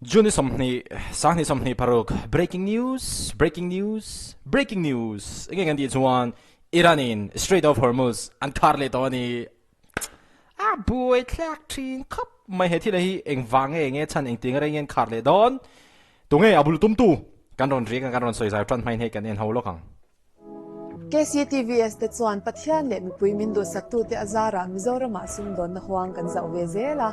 June 20, 2026, Breaking news, breaking news, breaking news. Enge kan tih chuan Iran in Strait of Hormuz an khar leh tawh a ni. A buai thlak thin khawp mai he thil hi engvang nge enge chhan engtiang reng hian khar leh dawn. Tunge a bul tumtu kan rawn riak a kan rawn sawi zau tan hmain hei kan en ho lawk ang. KCTVS te chuan Pathian leh mipui min duhsaktute a zarah Mizoramah sumdawnna huang kan zauh ve zel a.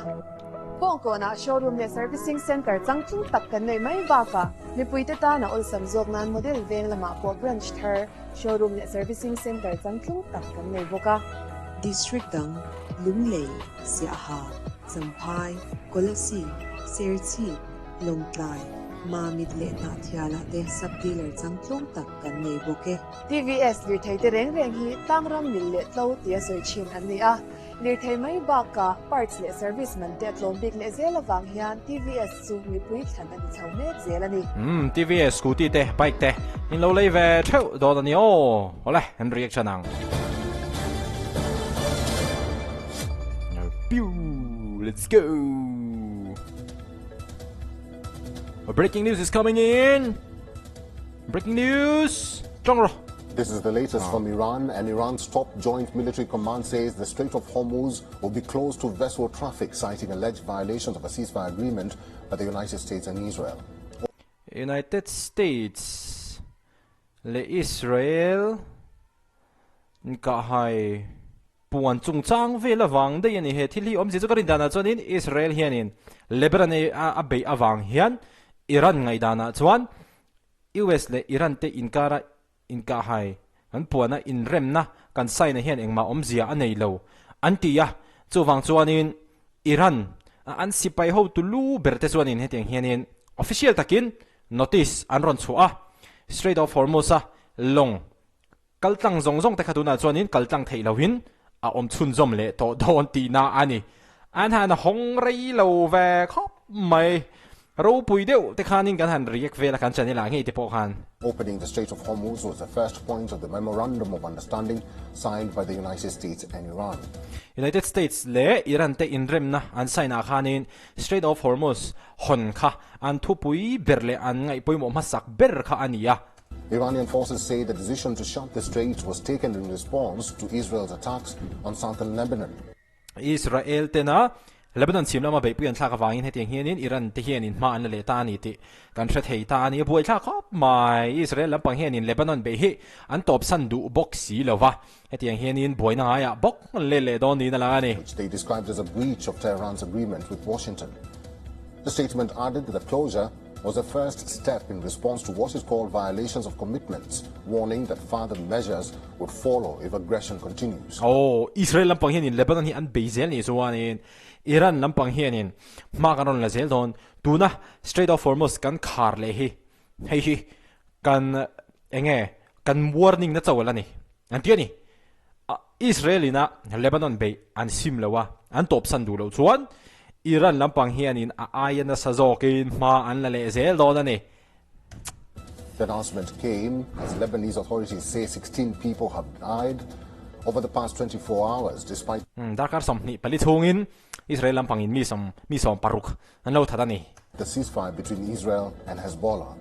Kawngkawnah showroom leh servicing centre changtlung tak kan neih mai bakah mipuite tan a awlsam zawk nan model veng lamah pawh branch thar, showroom leh servicing centre changtlung tak kan nei bawk a. District dang, Lunglei, Siaha, Champhai, Kolasib, Serchhip, Lawngtlai, Mamit leh Hnahthialah te sub-dealer changtlung tak kan nei bawk e. TVS lirthei te reng reng hi tlangram mil leh tlo tia sawi thin an ni a. Lirthei mai bakah parts leh service man te a tlawm bik leh zel avang hian TVS chu mipui thlan a ni chho mek zel a ni. Umm TVS scooty te bike te in lo lei ve theuh dawn a ni aw. Awle an reaction ang. Pew let's go. Breaking news is coming in. Breaking news. Tawng rawh. This is the latest from Iran, and Iran's top joint military command says the Strait of Hormuz will be closed to vessel traffic, citing alleged violations of a ceasefire agreement by the United States and Israel. United States leh Israel inkahhai puan chungchang vel avang daih a ni. He thil hi awmzia chu ka rin danah chuanin Israel hianin Lebanon a beih avang hian Iran ngaihdanah chuan US leh Iran te inkara inkahhai kan puana inremna kan sign-a hian engmah awmzia a nei lo an ti a, chuvang chuanin Iran an sipai hotu lu ber te chuanin hetiang hianin official takin notice an rawn chhuah a, Strait of Hormuz-a lawng kal tlang zawng zawng te kha tunah chuanin kal tlang theih lohin a awm chhunzawm leh tawh dawn tihna a ni. An han hawng rei lo ve khawp mai. Ropui deuh te khanin kan han react vel a kan channel ah ngei te pawh khan. Opening the Strait of Hormuz was the first point of the Memorandum of Understanding signed by the United States and Iran. United States leh Iran te inremna an sign ah khanin Strait of Hormuz hawn kha an thupui ber leh an ngaihpawimawh hmasak ber kha a ni a. Iranian forces say the decision to shut the strait was taken in response to Israel's attacks on southern Lebanon. Israel tena Lebanon chhim lama beihpui an thlak avangin hetiang hianin Iran te hianin hma an la leh ta a ni tih kan hre thei ta a ni. A buaithlak khawp mai. Israel lampang hianin Lebanon beih hi an tawpsan duh bawk si lo va, hetiang hianin buaina ngaiah bawk an let leh dawn niin a lang a ni. which they described as a breach of Tehran's agreement with Washington. The statement added that the closure was the first step in response to what is called violations of commitments, warning that further measures would follow if aggression continues. Aw, Israel lampang hianin Lebanon hi an bei zel nih chuanin Iran lampang hianin hma kan rawn la zel dawn. Tuna Strait of Hormuz kan khar leh hi hei hi kan enge kan warning na chauh a la ni an ti a ni. Israel ina Lebanon beih an sim lo a, an tawpsan duh loh chuan Iran lampang hianin a aia nasa zawkin hma an la leh zel dawn a ni. The announcement came as Lebanese authorities say 16 people have died over the past 24 hours despite. Darkar 24 chhungin Israel lampangin mi sawm mi 60 an lo that a ni. The ceasefire between Israel and Hezbollah.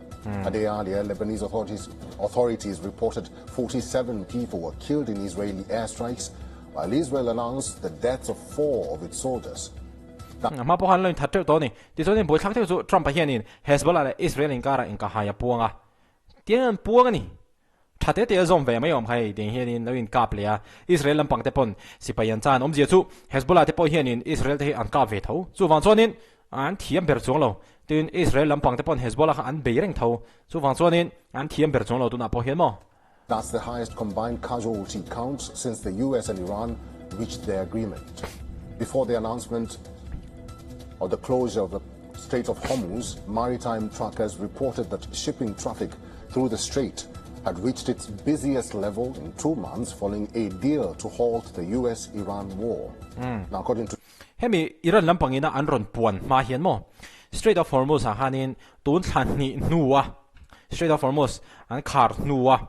A day earlier, Lebanese authorities, authorities reported 47 people were killed in Israeli airstrikes, while Israel announced the deaths of four of its soldiers. A hma pawh khan an lo inthat teuh tawh a ni. Tichuanin buaithlak deuh chu Trump-a hianin Hezbollah leh Israel inkarah inkahai a puang a, tiang an puang a ni. Tha te te a zawm ve mai awm kha hei tiang hianin lo inkap leh a, Israel lampang te pawn sipai an chan awmzia chu Hezbollah te pawh hianin Israel te hi an kap ve tho. Chuvang chuanin an thiam ber chuang lo. Tin, Israel lampang te pawn Hezbollah kha an bei reng tho. Chuvang chuanin an thiam ber chuang lo tunah pawh hian maw. That's the highest combined casualty count since the US and Iran reached their agreement. Before the announcement of the closure of the Strait of Hormuz, maritime trackers reported that shipping traffic through the strait had reached its busiest level in two months following a deal to halt the US-Iran war. Now, according to Hemi Iran lampangina an rawn puan hma hian maw Strait of Hormuz ah khanin tun thla hnih hnua Strait of Hormuz an khar hnua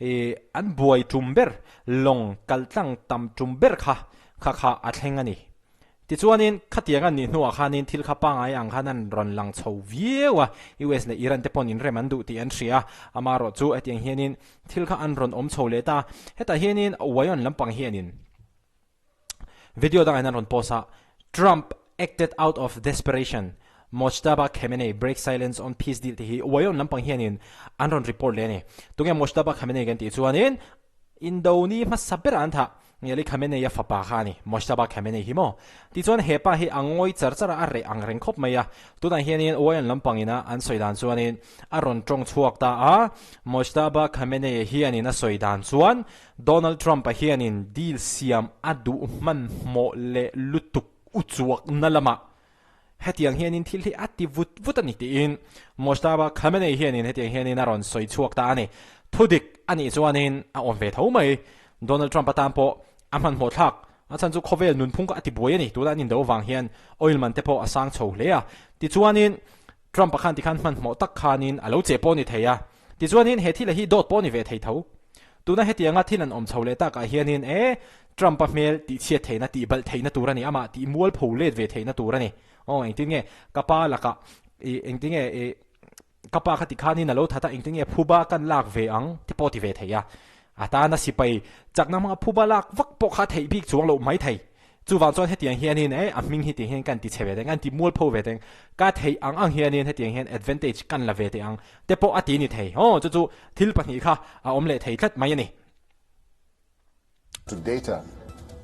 ih an buai tum ber lawng kaltlang tam tum ber kha kha kha a thleng a ni. Tichuanin, khatiang an nih hnuah khanin thil kha pangngai ang khan an rawn lang chho viau a, US leh Iran te pawn inrem an duh tih an hria a, amaherawh chu hetiang hianin thil kha an rawn awm chho leh ta. Hetah hianin Wayon lampang hianin video dangah hian an rawn post a, Trump acted out of desperation, Mojtaba Khamenei breaks silence on peace deal tih hi Wayon lampang hianin an rawn report leh a ni. Tunge Mojtaba Khamenei kan tih chuanin Indo ni hmasa berah an thah. Ngiali Khamenei-a fapa kha a ni, Mojtaba Khamenei hi maw? Tichuan he pa hi a ngawi char char a, a reh ang reng khawp mai a. Tunah hianin Wayan lampangina an sawi dan chuanin a rawn tawng chhuak ta a. Mojtaba Khamenei-a hianin a sawi dan chuan Donald Trump-a hianin deal siam a duh hmanhmawh leh lutuk uchuakna lamah Hetiang hianin thil hi a ti vut vut a ni tiin Mojtaba Khamenei hianin hetiang hianin a rawn sawi chhuak ta a ni. Thudik a nih chuanin a awm ve tho mai. Donald Trump atan pawh a hmanhmawh thlak. A chhan chu khawvel nunphung kha a ti buai a ni. Tuna an indo vang hian oil man te pawh a sang chho hle a. Tichuanin Trump-a khan tikhan hmanhmawh tak khanin a lo che pawh a ni thei a. Tichuanin he thil hi dawt pawh a ni ve thei tho. Tuna hetianga thil an awm chho leh takah hianin e, Trump-a hmel tihchhiat theihna, tihbalh theihna tur a ni, amah tih mualpho let ve theihna tur a ni. Aw, engtin nge ka pa lakah i, engtin nge i, ka pa kha tikhanin a lo that a, engtin nge phuba kan lak ve ang ti pawh ti ve thei a. A tana sipai chakna hmanga phuba lak vak pawh kha theih bik chuang loh mai thei. Chuvang chuan hetiang hianin e, a hming hi tih hian kan ti chhe ve teng, kan ti mualpho ve teng, ka theih ang ang hianin hetiang hian advantage kan la ve teh ang te pawh a ti ni thei. Aw, chu chu thil pahnih kha a awm leh thei tlat mai a ni. To data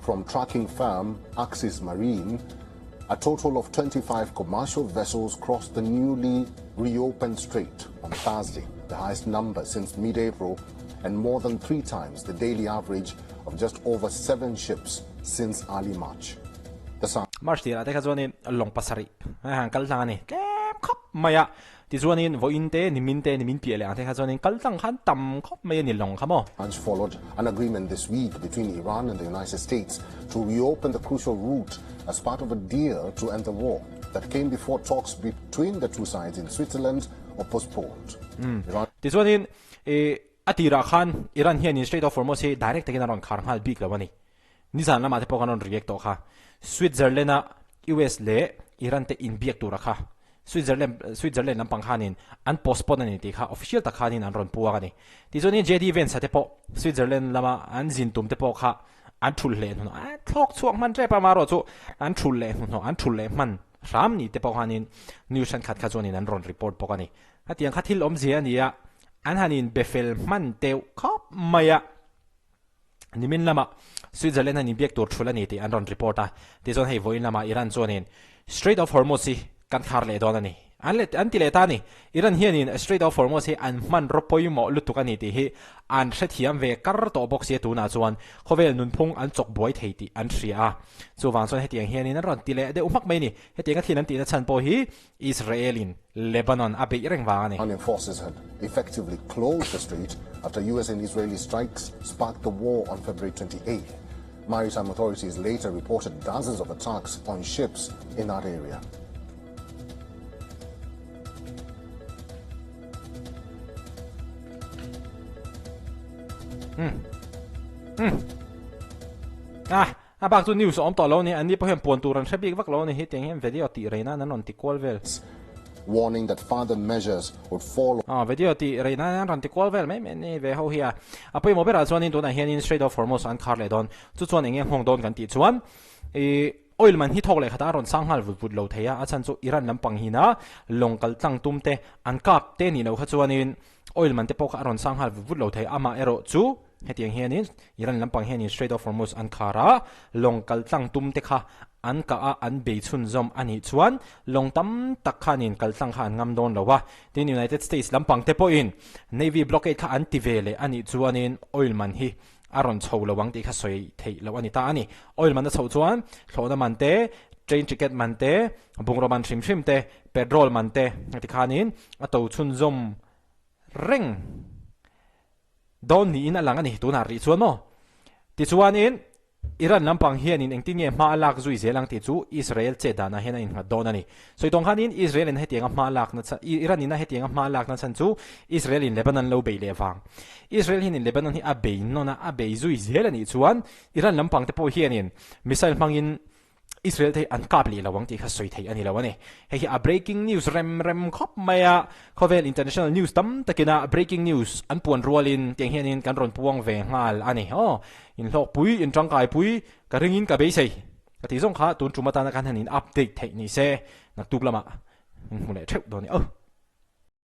from tracking firm Axis Marine, a total of 25 commercial vessels crossed the newly reopened strait on Thursday, the highest number since mid-April and more than three times the daily average of just over seven ships since early March. The March tirah te kha chuanin lawng pasarih a han kal tlang a ni tlem khawp mai a, tichuanin vawiin te nimin te nimin piah leh ang te kha chuanin kal tlang khan tam khawp mai a ni lawng kha maw. March followed an agreement this week between Iran and the United States to reopen the crucial route as part of a deal to end the war that came before talks between the two sides in Switzerland were postponed. Iran Tichuanin ih A tirah khan Iran hianin Strait of Hormuz hi direct takin a rawn khar nghal bik lo a ni. Nizan lamah te pawh khan rawn react tawh kha. Switzerland-a US leh Iran te inbiak tura kha Switzerland Switzerland lampang khanin an postpone a ni tih kha official tak khanin an rawn puak a ni. Tichuanin JD Vance-a te pawh Switzerland lama an zin tum te pawh kha an thulh leh hnuhnawh a thlawk chhuak hman tep a, amaherawh chu an thulh leh hnuhnawh an thulh leh hman hram ni te pawh khanin news thenkhat kha chuanin an rawn report bawk a ni. Hetiang kha thil awmzia a ni a, an han inbe fel hman teuh khawp mai a. Nimin lamah Switzerland han inbiak tur thul a ni tih an rawn report a, tichuan hei vawiin lamah Iran chuanin Strait of Hormuz hi kan khar leh dawn a ni. An leh an ti leh ta a ni. Iran hianin Strait of Hormuz hi an hmanraw pawimawh lutuk a ni tih hi an hrethiam ve kar tawh bawk sia tunah chuan khawvel nunphung an chawk buai thei tih an hria a. Chuvang chuan hetiang hianin an rawn ti leh deuh hmak mai a ni. Hetianga thil an tihna chhan pawh hi Israel-in Lebanon a beih reng vang a ni. Iranian forces had effectively closed the strait after US and Israeli strikes sparked the war on February 28. Maritime authorities later reported dozens of attacks on ships in that area. Hmm. Hmm. Ah, A bak chu news a awm tawh lo a ni, anni pawh hian puan tur an hre bik vak lo a ni, hetiang hian video tih rei nan an rawn ti kual vel. Warning that further measures would follow. Aw video tih rei nan an rawn ti kual vel mai mai a ni ve ho hi a. A pawimawh berah chuanin tunah hianin Strait of Hormuz an khar leh dawn. Chu chuan eng nge nghawng dawn kan tih chuan ih oil man hi thawk leh khatah a rawn sang nghal vut vut lo thei a, a chhan chu Iran lampang hina lawng kal tlang tum te an kap te nih loh kha chuanin oil man te pawh kha a rawn sang nghal vut vut lo thei, amah erawh chu hetiang hianin Iran lampang hianin Strait of Hormuz an khar a, lawng kal tlang tum te kha an kah a, an bei chhunzawm a nih chuan lawng tam tak khanin kal tlang kha an ngam dawn lo a, tin United States lampang te pawhin Navy blockade kha an ti ve leh a nih chuanin oil man hi a rawn chho lo ang tih kha sawi theih loh a ni ta a ni. Oil man a chhoh chuan thlawhna man te, train ticket man te, bungraw man hrim hrim te, petrol man te tikhanin a to chhunzawm reng dawn niin a lang a ni tunah rih chuan maw. Tichuanin Iran lampang hianin engtin nge hma a lak zui zel ang tih chu Israel chet danah hian a innghat dawn a ni. Sawi tawng khanin Israel in hetianga hma lakna chhan Iran in a hetianga hma lakna chhan chu Israel in Lebanon lo bei leh vang. Israel hianin Lebanon hi a bei nawn a, a bei zui zel a nih chuan Iran lampang te pawh hianin missile hmangin. Israel te hi an kap leh lo ang tih kha sawi theih a ni lo a ni. Hei hi a breaking news rem rem khawp mai a, khawvel international news tam takina breaking news an puan rualin tiang hianin kan rawn puang ve nghal a ni. Aw, inhlawkpui, intangkaipui ka ringin ka beisei ka tih zawng kha tun tum atana kan han in update theih ni se, naktuk lamah min hmu leh theuh dawn a ni. Aw.